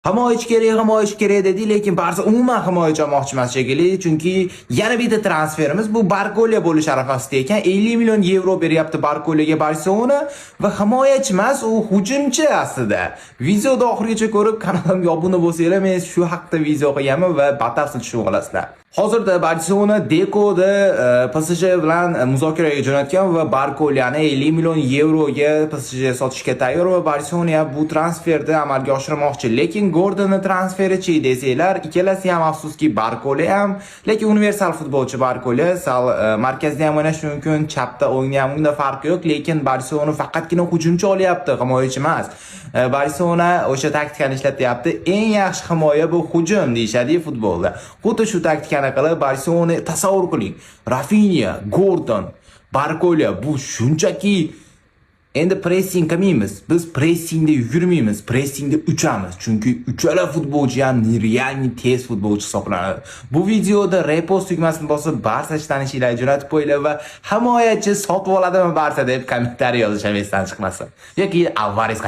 Himoyachi kerak, himoyachi kerak dedik, lekin Barsa umuman himoyachi olmoqchi emas shekilli, chunki yana bitta transferimiz bu Barkolya bo'lish arafasida ekan. 50 million yevro beryapti Barkolyaga Barselona va himoyachi emas, u hujumchi aslida. Videoda oxirigacha ko'rib, kanalimga obuna bo'lsanglar, men shu haqda video qilganman va batafsil tushunib olasizlar. Hozirda Barselona Dekoni PSG bilan muzokaraga jo'natgan va Barkolyani 50 million yevroga PSG sotishga tayyor va Barselona bu transferni amalga oshirmoqchi. Lekin Gordonni transferichi desanglar, ikkalasi ham, afsuski, Barkolya ham, lekin universal futbolchi Barkolya sal markazda ham o'ynashi mumkin, chapda o'ynashi ham, unda farqi yo'q, lekin Barselona faqatgina hujumchi olyapti, himoyachi emas. Barselona o'sha taktikani ishlatyapti. Eng yaxshi himoya bu hujum deyishadi futbolda. Xuddi shu taktikani qilib Barselona, tasavvur qiling. Rafinha, Gordon, Barkolya, bu shunchaki endi pressing qilmaymiz. Biz pressingda yugurmaymiz, pressingda uchamiz. Chunki uchala futbolchi ham нереальный tez futbolchi hisoblanadi. Bu videoda repost tugmasini bosib, Barsa tanishinglarga jo'natib qo'yinglar va himoyachi sotib oladimi Barsa deb kommentariy yozish ham esdan chiqmasin. Yoki Alvarez.